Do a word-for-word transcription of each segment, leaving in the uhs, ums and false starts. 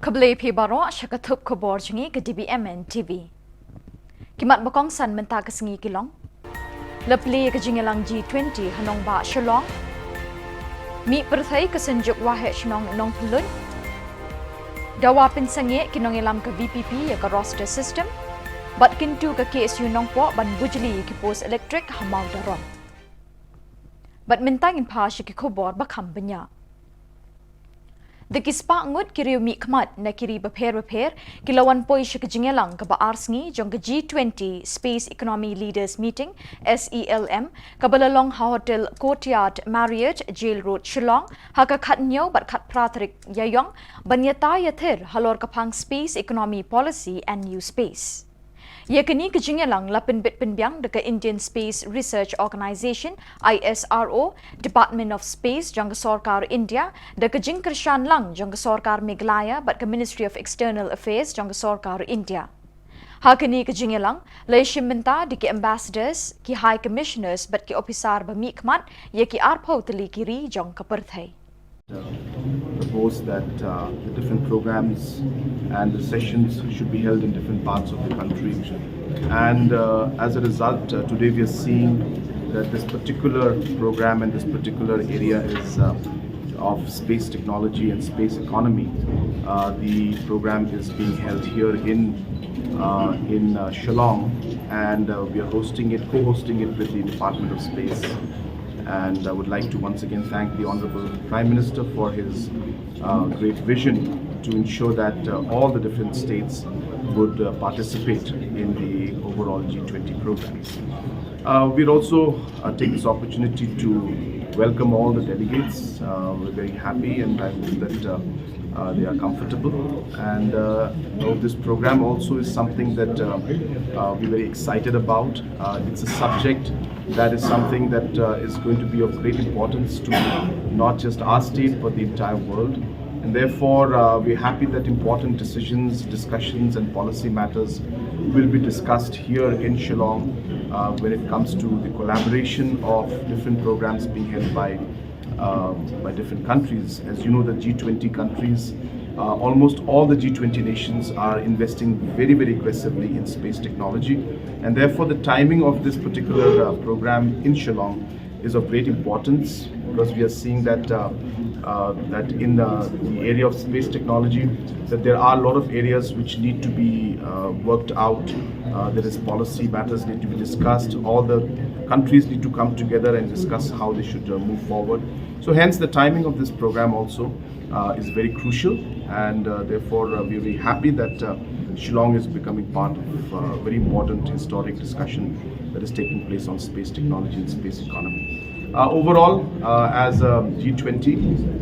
Khublei phi baroh sha ka thup khubor jong ngi ka D B M N T V. Ki mat ba kongsan mynta ka sngi ki long: La plie ka jingïalang G twenty ha nongbah Shillong. Mih pyrthei ka Synjuk Waheh Shnong Nongpynlut. Dawa pynsangeh ki nongïalam ka V P P ïa ka roster system. Bad kyntu ka K S U Nongpoh ban bujli ïa ki post elektrik ha Mawdaron. Bad mynta ngin phai sha ki khubor ba kham bniah. Da ki spah ngut ki riewmihkhmat na ki ri bapher bapher ki la wan poi sha ka jingïalang kaba ar sngi jong ka G twenty Space Economy Leaders Meeting, S E L M, kaba la long ha Hotel Courtyard Marriott, Jail Road, Shillong, ha ka khathynñiew bad khatphra tarik Ïaiong, ban ïatai ïathir halor ka phang Space Economy Policy and New Space. Ïa kane ka jingïalang la pynbit pynbiang da ka Indian Space Research Organisation, I S R O, Department of Space jong ka Sorkar India, da ka jingkyrshan lang jong ka Sorkar Meghalaya bad ka Ministry of External Affairs jong ka Sorkar India. Ha kane ka jingïalang la ïashim bynta da ki ambassadors, ki high commissioners bad ki ophisar ba mihkhmat ïa ki arphew tylli ki ri jong ka pyrthei. Propose that uh, the different programs and the sessions should be held in different parts of the country. And uh, as a result, uh, today we are seeing that this particular program and this particular area is uh, of space technology and space economy. Uh, the program is being held here in uh, in uh, Shillong, and uh, we are hosting it, co-hosting it with the Department of Space. And I would like to once again thank the Honorable Prime Minister for his uh, great vision to ensure that uh, all the different states would uh, participate in the overall G twenty programs. Uh, we'd also uh, take this opportunity to welcome all the delegates. Uh, we're very happy, and I hope that uh, uh, they are comfortable. And uh, this program also is something that uh, uh, we're very excited about. Uh, it's a subject that is something that uh, is going to be of great importance to not just our state but the entire world. And therefore, uh, we're happy that important decisions, discussions, and policy matters will be discussed here in Shillong uh, when it comes to the collaboration of different programs being held by uh, by different countries. As you know, the G twenty countries, uh, almost all the G twenty nations are investing very, very aggressively in space technology. And therefore, the timing of this particular uh, program in Shillong is of great importance because we are seeing that uh, uh, that in the, the area of space technology, that there are a lot of areas which need to be uh, worked out. Uh, there is policy matters need to be discussed. All the countries need to come together and discuss how they should uh, move forward. So hence the timing of this program also uh, is very crucial, and uh, therefore uh, we're very happy that uh, Shillong is becoming part of uh, a very important historic discussion that is taking place on space technology and space economy. Uh, overall, uh, as a G twenty,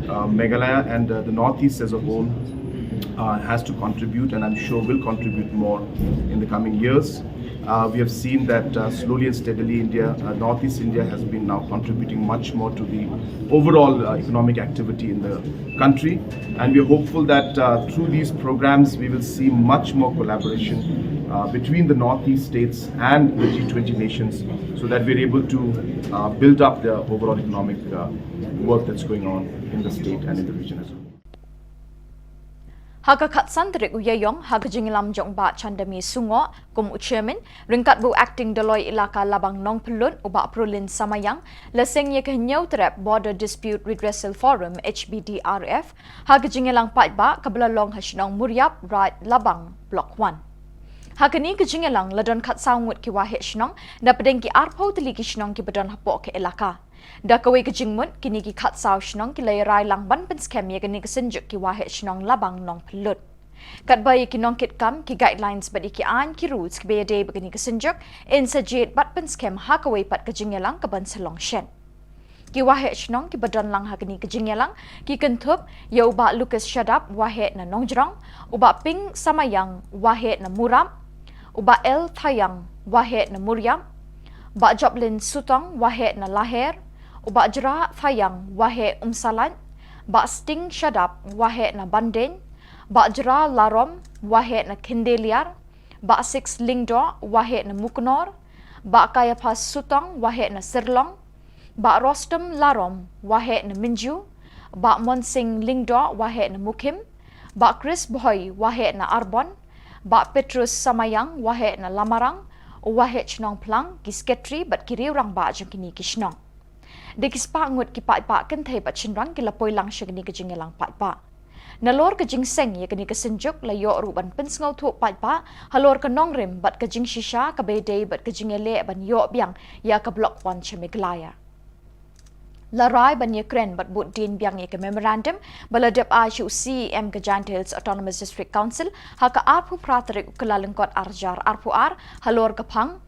uh, Meghalaya and uh, the Northeast as a whole uh, has to contribute, and I'm sure will contribute more in the coming years. Uh, we have seen that uh, slowly and steadily, India, uh, Northeast India, has been now contributing much more to the overall uh, economic activity in the country, and we are hopeful that uh, through these programs we will see much more collaboration uh, between the Northeast states and the G twenty nations, so that we're able to uh, build up the overall economic uh, work that's going on in the state and in the region as well. Ha ka khatsan tarik u Ïaiong, ha ka jingïalam jong u Bah Chandami Sungoh kum u chairman, ryngkat bad u acting Doloi Elaka Labang Nongpynlut, u Bah Prolin Samayang, la seng ïa ka Hynñiewtrep Border Dispute Redressal Forum, H B D R F, ha ka jingïalang paidbah kaba la long ha shnong Muriap, Raid Labang, Block One. Ha kane ka jingïalang la don khatsaw ngut ki waheh shnong napdeng ki arphew tylli ki shnong kiba don hapoh ka elaka. Da kawei ka jingmut, kine ki khatsaw shnong ki la ïarai lang ban pynskhem ïa kane ka Synjuk ki Waheh Shnong Labang Nongpynlut. Katba ïa ki nongkitkam, ki guidelines bad ïa ki aiñ ki rules kiba ïadei bad kane ka Synjuk, yn sa jied bad pynskhem ha kawei pat ka jingïalang kaban sa long shen. Ki waheh shnong kiba don lang ha kane ka jingïalang ki kynthup ïa u Bah Lucas Shadap, Waheh na Nongjrong, u Bah Ping Samayang, Waheh na Murap, u Bah L Thayang, Waheh na Muriap, Bah Joplin Sutong, Waheh na Laher, u Bah Jra Thayang, Waheh Umsalait, Bah Sting Shadap, Waheh na Bandein, Bah Jra Larom, Waheh na Khindeliar, Bah Six Lyngdoh, Waheh na Muknor, Bah Kaiaphas Sutong, Waheh na Sirlong, Bah Rostom Larom, Waheh na Mynju, Bah Monsing Lyngdoh, Waheh na Mukhim, Bah Chris Bhoi, Waheh na Arbon, Bah Petrus Samayang, Waheh na Lamarang, u Waheh Chnong Phlang, ki sekretari bad ki riew rangbah jong kine ki shnong. Da ki spah ngut ki paidbah kynthei bad shynrang ki la poi lang sha kane ka jingïalang paidbah. Nalor ka jingseng ïa kane ka synjuk la ïoh ruh ban pynsngewthuh paidbah halor ka nongrim bad ka jingshisha kaba ïadei bad ka jingïaleh ban ïoh biang ïa ka Block One sha Meghalaya. La rai ban ïakren bad bud dien biang ïa ka memorandum ba la dep ai sha u C E M ka Jaintia Hills Autonomous District Council ha ka arphew phra tarik u Kyllalyngkot arhajar arphew ar halor ka phang.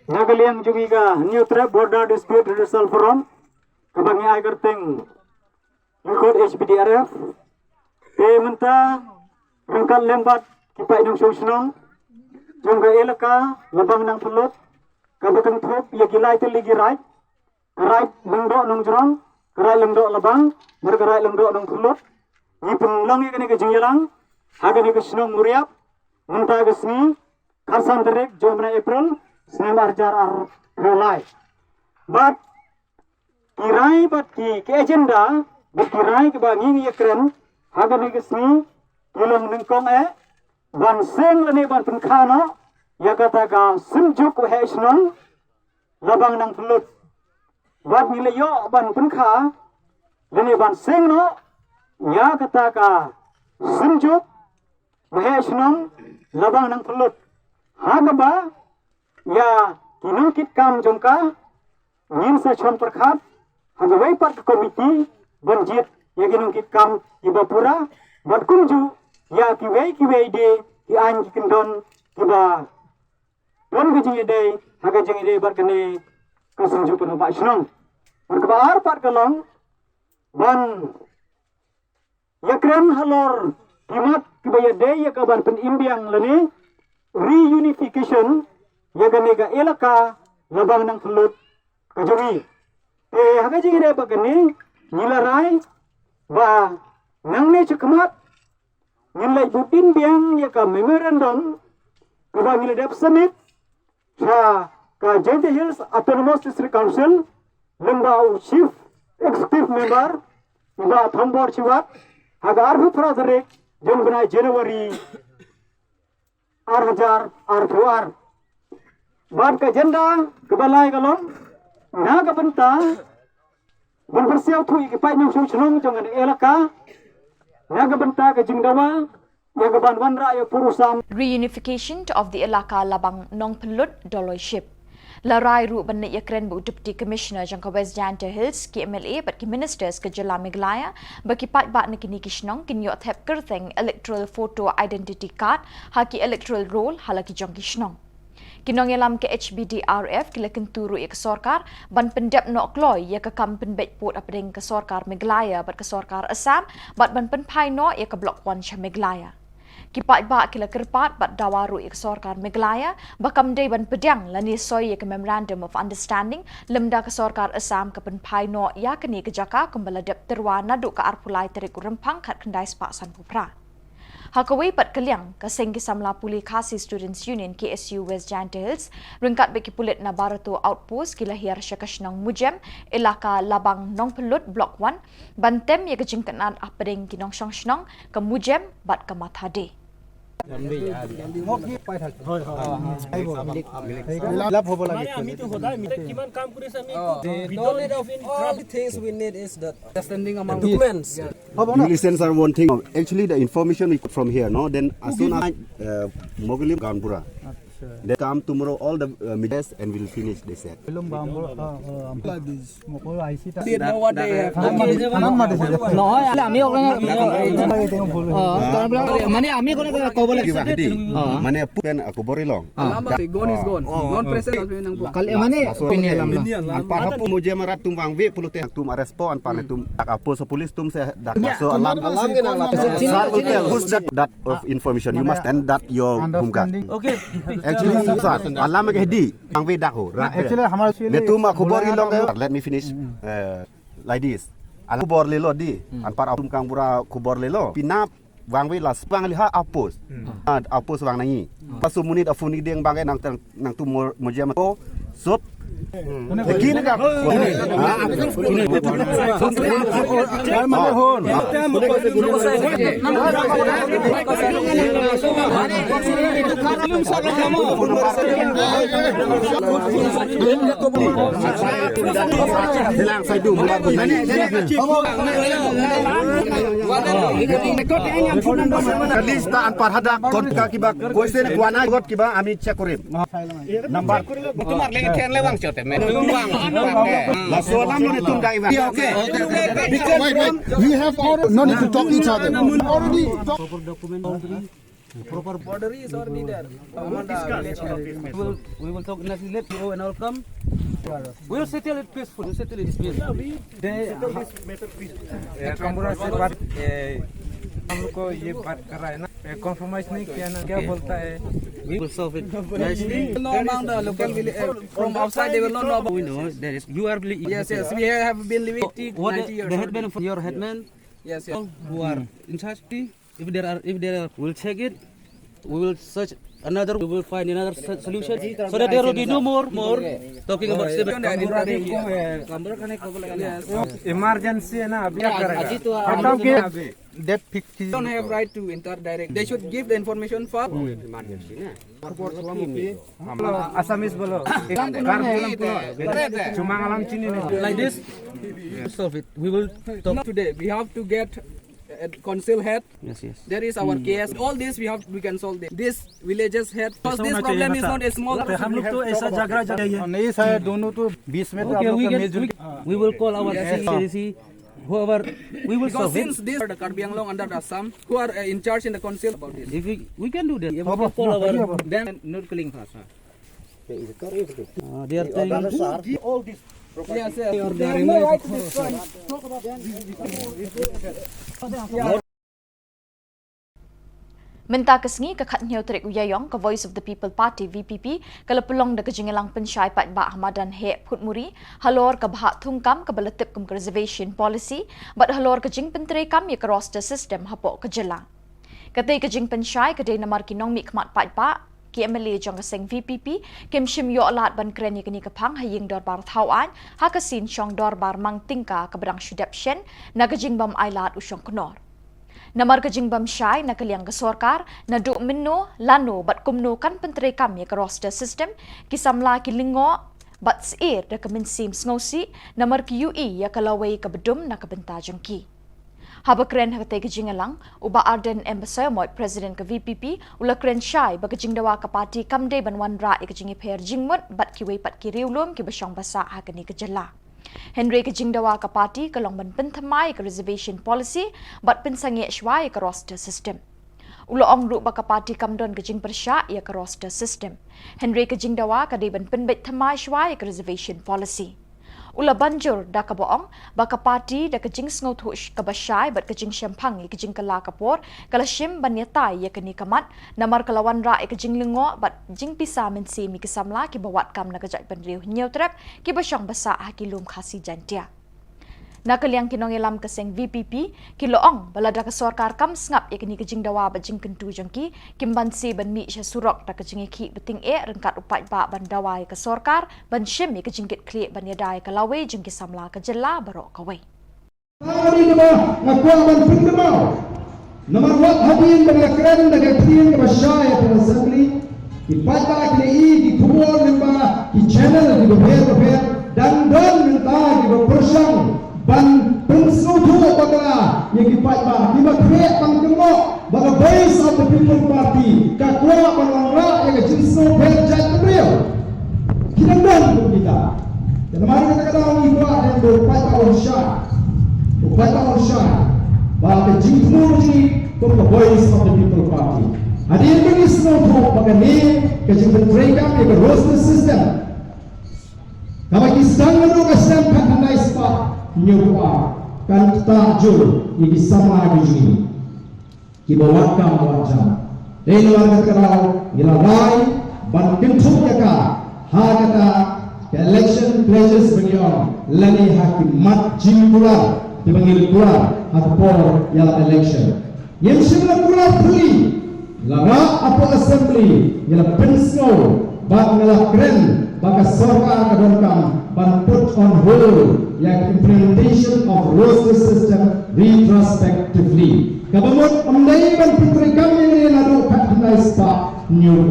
Na ka liang jong i ka Hynñiewtrep Border Dispute Redressal Forum kaba ngi ai kyrteng lyngkot H B D R F. Te mynta ryngkat lem bad ki paid nongshong shnong jong ka elaka Labang Nangphyllut kaba kynthup ïa ki lai tylli ki raid, ka raid Lyngdoh Nongjrong, ka raid Lyngdoh Labang, bad ka raid Lyngdoh Nangphyllut. Ngi pynlong ïa kane ka jingïalang ha kane ka shnong Muriap mynta ka sngi, khatsan tarik jong u bnai April, snem arhajar arphew lai. Bad ki rai bad ki, ki agenda bad ki rai kiba ngi ngi ïakren ha kane ka sngi ki long nyngkong eh ban seng lane ban pynkha noh ïa kata ka synjuk waheh shnong Labang Nangphyllut. Bad ngi la ïoh ban pynkha lane ban seng noh ïa kata ka synjuk waheh shnong Labang Nangphyllut ha kaba ïa ki nongkitkam jong ka ngin sa shon pyrkhat ha kawei pat ka komiti ban jied ïa ki nongkitkam kiba pura bad kumjuh ïa kiwei kiwei de ki aiñ ki kyndon kiba don ka jingïadei ha ka jingïadei bad kane ka synjuk pynbha shnong. Bad kaba ar pat ka long ban ïakren halor ki mat kiba ïadei ïa ka ban pynim biang lane reunification ïa kane ka elaka Labang Nangphyllut ka jong ngi. Te ha ka jingïadei bad kane ngi la rai ba nangne shakhmat ngin leit bud dien biang ïa ka memorandum kaba ngi la dep submit sha ka Jaintia Hills Autonomous District Council lyngba u Chief Executive Member, Bah Thombor Shiwat, ha ka arphew phra tarik jong u bnai January arhajar arphew ar. Bad ka agenda kaba lai ka long na ka bynta ban pyrsiaw thuh ïa ki paid nongshong shnong jong kane ka elaka na ka bynta ka jingdawa ïa ka ban wanrah ïa u pud u sam. Reunification of the elaka Labang Nongphyllut Doloi Ship. La rai ruh ban leit ïakren bad u Deputy Commissioner jong ka West Jaintia Hills, ki M L A bad ki Ministers ka jylla Meghalaya ba ki paidbah na kine ki shnong kin ïoh thep kyrteng Electoral Photo Identity Card ha ki electoral roll ha la ki jong ki shnong. Ki nongïalam ka H B D R F ki la kyntu ruh ïa ka sorkar ban pyndep noh kloi ïa ka kam pynbeit pud hapdeng ka sorkar Meghalaya bad ka sorkar Assam bad ban pynphai noh ïa ka Block One sha Meghalaya. Ki paidbah ki la kyrpad bad dawa ruh ïa ka sorkar Meghalaya ba kam dei ban pdiang lane soi ïa ka Memorandum of Understanding lymda ka sorkar Assam ka pynphai noh ïa kane ka jaka kumba la dep tyrwa naduh ka arphew lai tarik u Rymphang khatkhyndai spah sanphew phra. Ha kawei pat ka liang, ka seng ki samla pule Khasi Students Union, K S U, West Jaintia Hills ryngkat bad ki pulit na Barato Outpost ki la hiar sha ka shnong Mujem, elaka Labang Nongphyllut, Block One, ban tem ïa ka jingkynad hapdeng ki nongshong shnong ka Mujem bad ka Mathade. All the things we need is the understanding among documents. Militants are one thing. Actually, the information is from here, no? Then as soon as uh, Mogli Ganbura, they come tomorrow, all the uh, militants, and we'll finish, they said. They know what they have. নহয়, আমি ওখানে, মানে আমি ওখানে ক'ব লাগিছে। মানে, pen aku bori long. Lama, gone is gone. Gone present, as we know. কালি মানে, An par hapu Mujem arat tum wang wi puluh te tum arrest po an par tum dak apo so police tum se dak so alam alam ke na alam. Sir will tell who's that, that of information. You must end that your humka. Okay. Actually, sir, alam ke di wang wi dak ho. Actually, hamar ne tum aku bori long. Let me finish. Uh, like this. Aku bor lelo di. An par atum kang bura aku bor lelo. Pinap wang wi la spang liha apos. Apos wang nangi. Pasu munit afuni deng bang nang nang tu Mujem ko. Sop Lista anpar hadak kon ka kiba question kwana got kiba ami check korim. Number. Tumar lagi ten lewang chote me. Tumang. La solam ni tum dai ba. Okay. Wait, wait. We have no need to talk each other. Already talk. Proper border is already there. We will, we will talk nicely. Let P O and all come. We will settle it peaceful. We will settle it peaceful. They, ये कमरा से बात, ये हम लोग को ये बात कर रहा है ना, ये कॉम्प्रोमाइज नहीं किया ना, क्या बोलता है? We will solve it nicely. No, among the local village, uh, from outside they will not know about. We know there is. You are. Yes, yes. We have been living. What ninety years. The headman, your headman. Yes, yes. Who are in charge? If there are, if there are, we'll check it. We will search another, we will find another so-, solution so that there will be no more, more talking about civil. Emergency है ना, अभी क्या करेगा? खत्म किया अभी। Date fix कीजिए। Don't have right to enter direct. They should give the information for emergency ना। Assamese बोलो। Karbi बोलो। Chumang alam chini ni. Like this, solve it. We will talk. Not today. We have to get, uh, council head. Yes, yes. There is our case. All this we have, we can solve this. This villages head. Because this problem is not a small. हम लोग तो ऐसा झगड़ा झगड़ा है। नहीं सर, दोनों तो बीच में तो हम लोग का मिलजुल। We will call our C C, whoever, we will solve it. Because since this are the Karbi Anglong under the Assam, who are, uh, in charge in the council about this. If we, we can do that. If we can call our, then not killing us, huh? Uh, they are telling. Yes, yes. They have no right to destroy. Talk about. Mynta ka sngi ka khathynñiew tarik u Ïaïong ka Voice of the People Party, V P P, ka la pynlong da ka jingïalang pynshai paidbah ha madan heh Phutmuri, halor ka bhah thungkam kaba la tip kum ka reservation policy, bad halor ka jingpyntreikam ïa ka roster system hapoh ka jylla. Katei ka jingpynshai ka dei namar ki nongmihkhmat paidbah, ki M L A jong ka seng V P P, kim shym ïoh lad ban kren ïa kane ka phang ha ïing dorbar thaw aiñ, ha ka sien shong dorbar mang tyngka kaba dang shu dep shen, na ka jingbym ailad u shongknor. Namar ka jingbym shai na ka liang ka sorkar, naduh mynno, lano, bad kumno kan pyntreikam ïa ka roster system, ki samla ki lyngngoh bad syier da ka mynsiem sngewsih, namar ki ïohi ïa ka lawei kaba dum na ka bynta jong ki. Haba kren ha katei ka jingïalang, u Bah Ardent M Basaiawmoit, President ka V P P, u la kren shai ba ka jingdawa ka party kam dei ban wanrah ïa ka jingïapher jingmut bad kiwei pat ki riewlum kiba shong basah ha kane ka jylla. Hynrei ka jingdawa ka party ka long ban pynthymmai ïa ka reservation policy bad pynsangeh shuwa ïa ka roster system. U la ong ruh ba ka party kam don ka jingpyrshah ïa ka roster system. Hynrei ka jingdawa ka dei ban pynbeit thymmai shuwa ïa ka reservation policy. U la ban jur da kaba ong ba ka party da ka jingsngewthuh sh-, kaba shai bad ka jingshemphang ïa ka jingkylla ka por, ka la shim ban ïatai ïa kane ka mat, namar ka la wanrah ïa ka jinglyngngoh bad jingpisa mynsiem ïa ki samla kiba wad kam na ka jaitbynriew Hynñiewtrep, kiba shong basah ha ki lum Khasi Jaintia. Na ka liang ki nongïalam ka seng V P P, ki la ong ba lada ka sorkar kam sngap ïa kane ka jingdawa bad jingkyntu jong ki, kim banse ban mih sha surok da ka jingïakhih ba tyngeh ryngkat u paidbah ban dawa ïa ka sorkar ban shim ïa ka jingkitkhlieh ban ïada ïa ka lawei jong ki samla ka jylla baroh kawei. Tang kane kaba nga kwah ban pynkynmaw. Namar wat hadien ba nga kren da ka ktien kaba shai ha ka Assembly, ki paidbah ki la ïohi ki khubor lyngba ki channel kiba pher bapher, dang don mynta kiba pyrshang ban pynsngewthuh bakla ïa ki paidbah, kiba khreh ban kynnoh ba ka Voice of the People Party ka kwah ban wanrah ïa ka jingsngewpher jaitbynriew. Ki dang don kum kita. Te namar kata ka daw ngi kwah ban ong ba u paidbah un shai, u paidbah un shai ba ka jingthmu jong ngi kum ka Voice of the People Party, hadien ba ngi sngewthuh ba kane ka jingpyntreikam ïa ka roster system kaba ki sdang naduh ka snem khatkhyndai spah hynñiewphew ar, kan ktah jur ïa ki samla ki jong ngi kiba wad kam wad jam. Dei namar kata ka daw ngi la rai ban kynthup ïa ka ha kata ka election pledges ba ngi ong, lane ha ki mat jingkular kiba ngi la kular ha ka por ïalap election. Ngim shym la kular thylli, la rah hapoh Assembly, ngi la pynsngew bad ngi la kren ba ka sorkar ka donkam ban put on hold ïa ka implementation of roster system retrospectively. Kaba mut ym dei ban pyntreikam ïa kane naduh khatkhyndai spah hynñiew.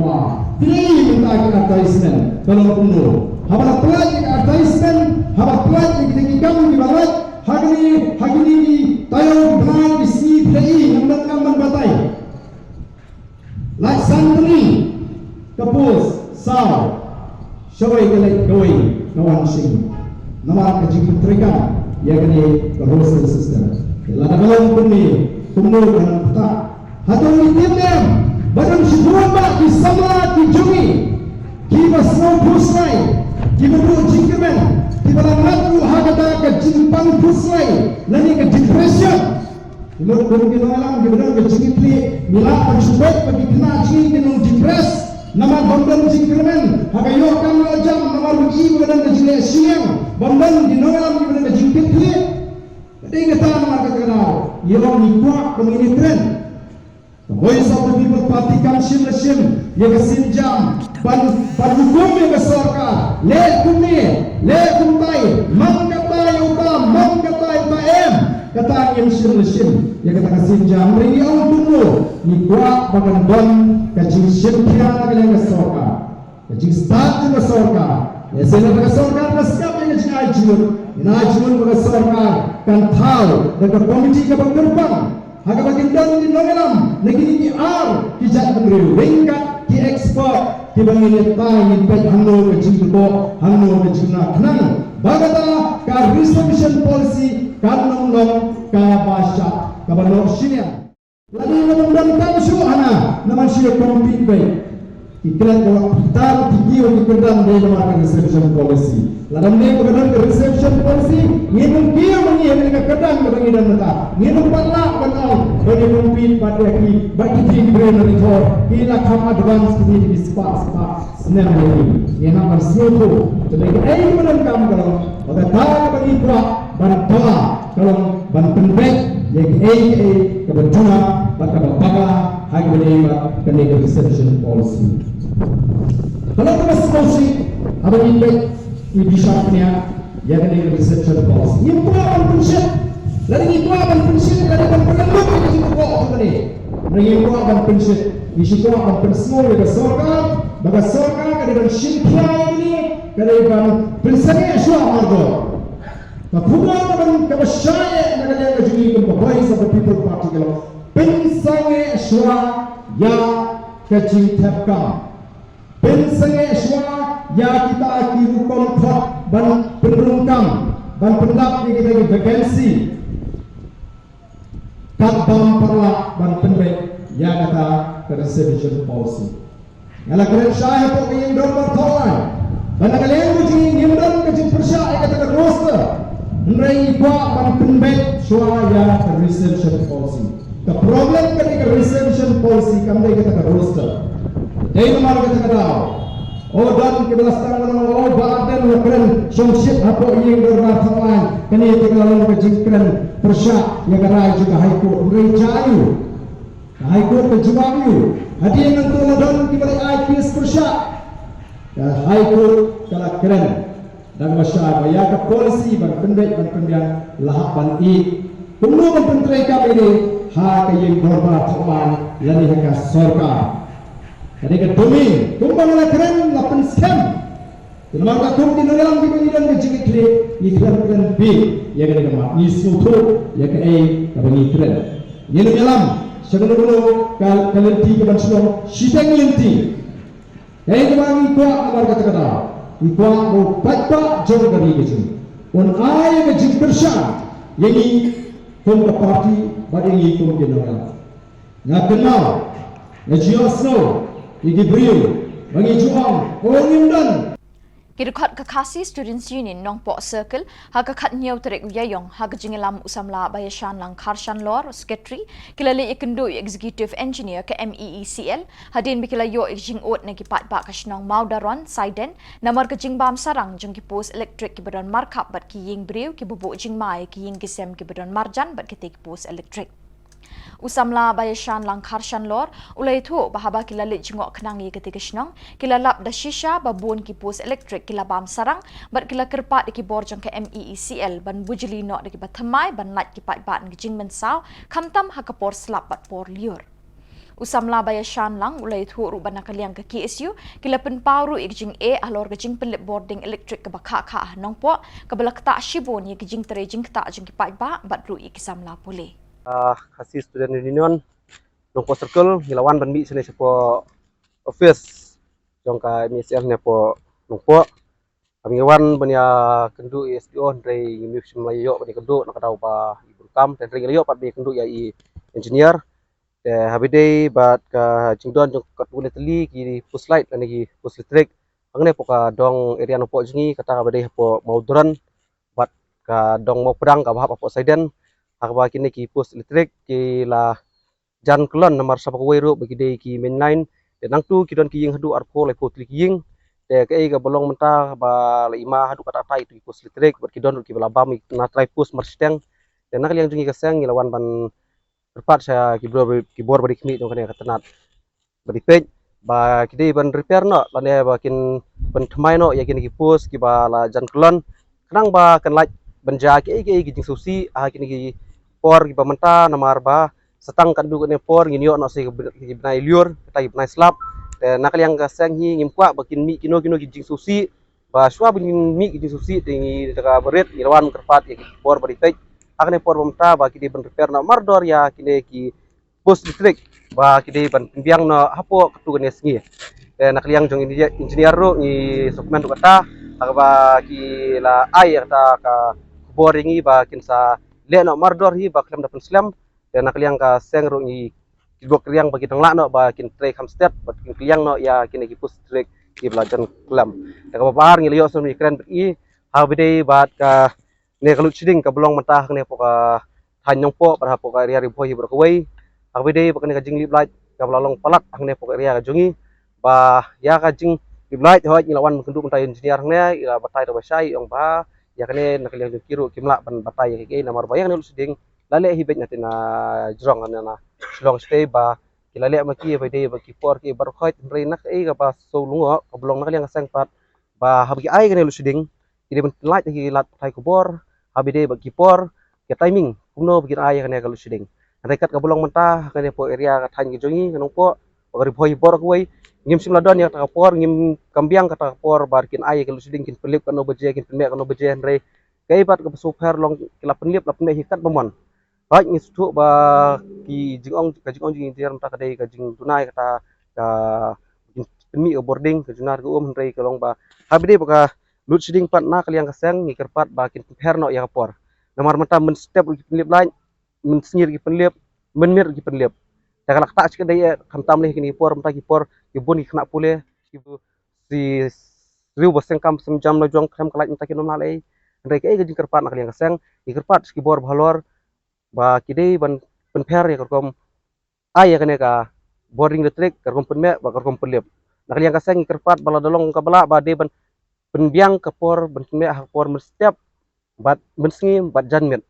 Phi la i mynta ki advertisement ka long kumno? Haba la pynlait ïa ka advertisement, haba la pynlait ïa kita ki kam kiba lait ha kine, ha kine ki taïew ki bnai ki sngi, phi la i, ngam donkam ban batai. Lait san tylli ka post, saw, shawei ka leit kawei ka wan shim. Namar ka jingpyntreikam ïa kane ka roster system. Lada ka long kumne, kumno kan ktah? Hato ngi tip em ba don shibun bah ki samla ki jong ngi kiba sngewphuhsngew, kiba duh jingkyrmen, kiba la ngat ruh ha kata ka jingpang phuhsngew lane ka depression? Ki mut kum ki nongïalam kiba don ka jingkitkhlieh, ngi lah ban shu beit ba ki khynnah jong ngi kin long depressed namar bym don jingkyrmen ha ka ïoh kam ïoh jam, namar ba ki, ba don ka jingleh shiliang, bym don ki nongïalam kiba don ka jingkitkhlieh. Ka dei kata namar kata ka daw ngi ong ngi kwah ba ngin ïakren. Ka Voice of the People Party kam shim la shim ïa ka sienjam ban, ban hukum ïa ka sorkar, leh kumne, leh kumtai, man katai uta, man katai uta em. Kata ngim shim la shim ïa kata ka sienjam. Hynrei ngi ong kumno? Ngi kwah ba kan don ka jingshim khia na ka liang ka sorkar. Ka jingstad jong ka sorkar. Lehse na ka sorkar ka sngap ïa ka jingai jingmut, ngi ai jingmut ba ka sorkar kan thaw da ka komiti kaba kyrpang ha kaba kin don ki nongïalam na kine ki ar ki jait bynriew ryngkat ki expert kiba ngin ïa tai ngin peit hangno ka jingkyrpang, hangno ka jingkyrpang. Ba kata ka reservation policy kan long long kaba shah, kaba noh shiliang. Lada ym don kam shuh hana, namar shu compete beit. Ki kren ba wat pyntar ki kiew ki kyrdan dei namar ka reservation policy. Lada ym dei ba ka don ka reservation policy, ngin ym kiew ma ngi ha kane ka kyrdan kaba ngi don mynta. Ngin ym pat lah ban ong ba ngi compete bad ïa ki, bad ki briew na Ri Bhoi, ki la kham advance kine ki spah spah snem ïa ngi. Ngin hap ban sngewthuh. Te dei kaei kaba donkam ka long ba kata kaba ngi kwah ban dawa ka long ban pynbeit ïa kaei kaei kaba duna bad kaba bakla ha kaba ïadei bad kane ka reservation policy. Ka long kaba sngewsih haba ngi peit, ngi bishar pynïaid ïa kane ka reservation policy. Ngim kwah ban pynshit. Lada ngi kwah ban pynshit, lada ban pynlong ïa ka jingkyrkhu kane, lada ngi kwah ban pynshit, ngi shu kwah ban pynsngew ïa ka sorkar ba ka sorkar ka dei ban shim khia ïa kane, ka dei ban pynsangeh shuwa mardor. Ka khubor kaba, kaba shai eh na ka liang ka jong ngi kum ka Voice of the People Party ka long pynsangeh shuwa ïa ka jingthep kam. Pynsangeh shuwa ïa kita ki rukom khot ban pynrung kam, ban pyndap ïa kita ki vacancy. Kat bym pat lah ban pynbeit ïa kata ka reservation policy. Nga la kren shai hapoh ka ïing dorbar Thawlaiñ ba na ka liang ka jong ngi ngim don ka jingpyrshah ïa kata ka roster. Hynrei ngi kwah ban pynbeit shuwa ïa ka reservation policy. Ka problem kane ka reservation policy kam dei kata ka roster. Dei namar kata ka daw, o don kiba la sdang ban ong, o Bah Ardent la kren shongshit hapoh ïing dorbar Thawlaiñ, kane te ka la long ka jingkren pyrshah ïa ka rai jong ka High Court. Hynrei jia aiu? Ka High Court ka jubab aiu? Hadien nangta la don kiba la ai case pyrshah. Ka High Court ka la kren da kaba shai ba ïa ka policy ban pynbeit ban pynbiang la hap ban ïeh kumno ban pyntreikam ïa kane ha ka ïing dorbar Thawlaiñ lane ha ka sorkar. Ka dei ka domain, kumba nga la kren, la pynskhem. Te namar kata kum ki nongïalam kiba ngi don ka jingkitkhlieh, ngi khlem kren bieit ïa kane ka mat, ngi sngewthuh ïa kaei kaba ngi kren. Ngin ym ïalam sha kano kano ka, ka lynti kaban shu long shiteng lynti. Kaei kaba ngi kwah namar kata ka daw, ngi kwah ba u paidbah jong ka ri ka jong ngi un ai ka jingkyrshan ïa ngi kum ka party bad ïa ngi kum ki nongïalam. Nga kynmaw, nga ju ïohsngew ïa ki briew ba ngi ju ong, o ngim don. Ki dkhot ka Khasi Students Union Nongpoh Circle ha ka khathynñiew tarik u Ïaïong ha ka jingïalam u samla Bah Ïashanlang Kharshanlor, Secretary, ki la leit ïakynduh ïa u Executive Engineer ka M E E C L hadien ba ki la ïoh ïa ka jingud na ki paidbah ka shnong Mawdaron, Saiden, namar ka jingbam sarang jong ki post elektrik kiba don markhap bad ki ïing briew kiba buh jingma ïa ki ïing ki sem kiba don marjan bad kitei ki post elektrik. U samla ba ïashan lang Kharshanlor u la ïathuh ba haba ki la leit jngoh khnang ïa katei ka shnong, ki la lap da shisha ba bun ki post elektrik ki la bam sarang bad ki la kyrpad ïa ki bor jong ka M E E C L ban bujli noh da kiba thymmai ban lait ki paidbah na ka jingmynsaw, khamtam ha ka por slap bad por lyiur. U samla ba ïashan lang u la ïathuh ruh ba na ka liang ka K S U ki la pynpaw ruh ïa ka jingeh halor ka jingpynlip bording elektrik kaba khah khah ha Nongpoh, kaba la ktah shibun ïa ka jingtrei jingktah jong ki paidbah bad ruh ïa ki samla pule. Ah, Khasi Student Union Nongpoh Circle, ngi la wan ban mih shane shapoh office jong ka M E E C L ne hapoh Nongpoh. Ngi wan ban ïakynduh ïa S D O, hynrei ngim shym la ïoh ban ïakynduh na ka daw ba i bun kam, te hynrei ngi la ïoh pat ban ïakynduh ïa i engineer. Te haba ïadei bad ka jingdon jong katto katne tylli ki post light lane ki post elektrik hangne hapoh ka dong area Nongpoh jong ngi, kata kaba dei hapoh Mawdron bad ka dong Mawpdang kaba hap hapoh Saiden, ha kaba kine ki post elektrik ki la jan kyllon namar sa ba kawei ruh ba ki dei ki main line. Te nangtu ki don ki ïing haduh arphew laiphew tylli ki ïing. Te kaei kaba long mynta ba la i ma haduh katta katta itu ki post elektrik bad ki don ruh kiba la bam na trai post marshiteng. Te na ka liang jong ngi ka seng ngi la wan ban kyrpad sha ki bor, ki bor ba dei khmih jong kane ka tnat ba dei peit ba ki dei ban repair noh lane ba kin pynthymmai noh ïa kine ki post kiba la jan kyllon, khnang ba kan lait ban jia kiei kiei ki jingsngewsih ha kine ki por kiba mynta, namar ba sa tang katto katne por ngin ïoh noh sa ki bnai lyiur, kata ki bnai slap. Te na ka liang ka seng hi ngim kwah ba kin mih kino kino ki jingsngewsih, ba shuwa ba ngin mih ki jingsngewsih te ngi da kaba rit ngi la wan kyrpad ïa ki bor ba dei peit ha kane por ba mynta ba ki dei ban repair noh mardor ïa kine ki post elektrik ba ki dei ban pynbiang noh hapoh katto katne sngi. Te na ka liang jong engineer ruh ngi sngewkmen ruh kata, ha kaba ki la ai ïa kata ka khubor ïa ngi ba kin sa leh noh mardor hi ba khlem da pynslem. Te na ka liang ka seng ruh ngi, ki bok riang ba ki dang lah noh ba kin trei kham stet bad kin kylliang noh ïa kine ki post elektrik kiba la jan kyllon. Te kaba ar ngi la ïoh sngewkren bad i, haba ïadei bad ka ne ka load shedding kaba long mynta hangne hapoh ka thaiñ Nongpoh bad hapoh ka area Ri Bhoi baroh kawei. Haba ïadei bad kane ka jinglip light kaba la long palat hangne hapoh ka area ka jong ngi, ba ïa ka jinglip light hooid ngi la wan ban kynduh mynta ïa u engineer hangne, i la batai da ba shai, i ong ba ïa kane na ka liang jong ki ruh kim lah ban batai ïa kaei kaei namar ba ïa kane load shedding la leh hi beit na te na jrong na, na Shillong shatei ba ki la leh ma ki ba ïadei ba ki por ki baroh hooid, hynrei na kaei kaba sngewlyngngoh kaba long na ka liang ka seng pat ba haba ki ai kane load shedding ki dei ban lait ha ki lad pathai khubor, haba ïadei bad ki por, ki timing kumno ba kin ai ïa kane ka load shedding. Hynrei kat kaba long mynta ha kane hapoh area ka thaiñ ka jong ngi ka Nongpoh bad ka Ri Bhoi baroh kawei, ngim shym la don ïa kata ka por, ngim kam biang kata ka por ba kin ai ïa ka load shedding, kin pynlip katno baje, kin pynmih katno baje, hynrei kaei pat kaba sngewpher long ki la pynlip la pynmih hi katba mon. Hooid ngi sngewthuh ba ki jingong, ka jingong jong i engineer mynta ka dei ka jingduna ïa kata ka jingpynmih ka bording, ka juna ka um, hynrei ka long ba haba ïadei bad ka load shedding pat na ka liang ka seng ngi kyrpad ba kin pynpher noh ïa ka por. Namar mynta mynstep ruh ki pynlip light, mynsngi ruh ki pynlip, mynmiet ruh ki pynlip. Te ka la ktah shi ka dei, eh, khamtam lei kine ki por, mynta ki por ki bun ki khynnah pule, ki bun shi riew ba seng kam seng jam la jong khlem ka light mynta kim lah lei. Hynrei kaei ka jingkyrpad na ka liang ka seng, ngi kyrpad sha ki bor ba halor ba ki dei ban pynpher ïa ka rukom ai ïa kane ka bording elektrik, ka rukom pynmih bad ka rukom pynlip. Na ka liang ka seng ngi kyrpad ba lada long kaba lah ba dei ban pynbiang ka por ban pynmih ha ka por mynstep bad mynsngi bad janmiet.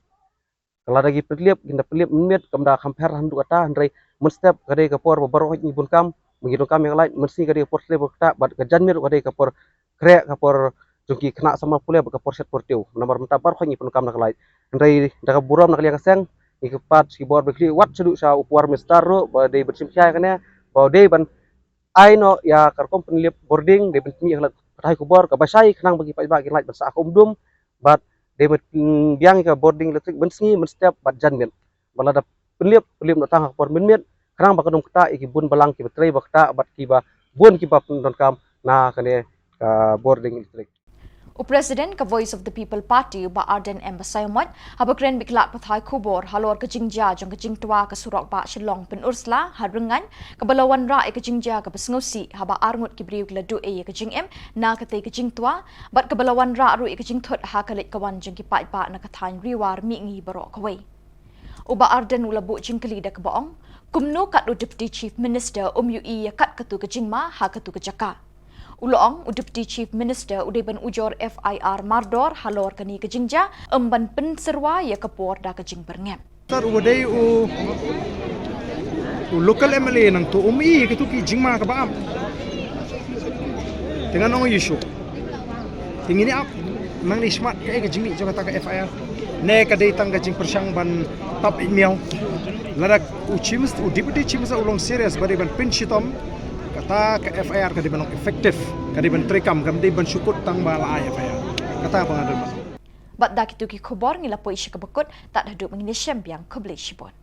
Ka lada ki pynlip, kin da pynlip mynmiet, kam da kham pher haduh katta, hynrei mynstep ka dei ka por ba baroh ngi bun kam, ba ngi donkam ïa ka light, mynsngi ka dei ka por shlei por ktah, bad ka janmiet ka dei ka por khreh, ka por jong ki khynnah samla pule bad ka por shet por tiew. Namar mynta baroh ngi pyndonkam da ka light. Hynrei da ka burom na ka liang ka seng, ngi kyrpad sha ki bor ba khlieh wat shaduh sha u Power Minister ruh ba dei ban shim khia ïa kane, ba dei ban ai noh ïa ka rukom pynlip bording, dei ban pynmih ïa ka lad pathai khubor kaba shai khnang ba ki paidbah kin lait ban sah ha ka um dum, bad dei ban pynbiang ïa ka bording elektrik mynsngi, mynstep bad janmiet. Ba lada pynlip, pynlip noh tang ha ka por mynmiet, khnang ba kan ym ktah ïa ki bun balang kiba trei ba ktah bad kiba bun kiba pyndonkam na kane ka bording elektrik. U President ka Voice of the People Party, u Bah Ardent M Basaiawmoit, haba kren bad ki lad pathai khubor halor ka jingjia jong ka jingtwa ka surok bah Shillong Pynursla ha Rynngaiñ, kaba la wanrah ïa ka jingjia kaba sngewsih haba arngut ki briew ki la duh ei ïa ka jingim na katei ka jingtwa, bad kaba la wanrah ruh ïa ka jingthut ha ka leit ka wan jong ki paidbah na ka thaiñ Ri War Mihngi baroh kawei. U Bah Ardent u la buh jingkylli da kaba ong, kumno kat u Deputy Chief Minister um ïohi ïa kat katu ka jingma ha katu ka jaka. U la ong, u Deputy Chief Minister u dei ban ujor F I R mardor halor kane ka jingjia, ym ban pynsyrwa ïa ka por da ka jingbyrngem. Sir, u dei u, u local M L A nangta, um i kito ki jingma kaba ap. Te ngan ong ïa shuh, te ngin ïa ap nangne shakhmat kaei ka jingmih jong kata ka F I R. Ne ka dei tang ka jingpyrshang ban tap ïa miaw. Lada u chief, u deputy chief minister u long serious ba dei ban pynshitom, kata ka F I R ka dei ban long effective, ka dei ban treikam, kam dei ban shu kut tang ba la ai F I R. Kata ba nga don. Bad da kito ki khubor ngi la poi sha kaba kut, tad haduh ba ngin ïa shem biang, khublei shibun.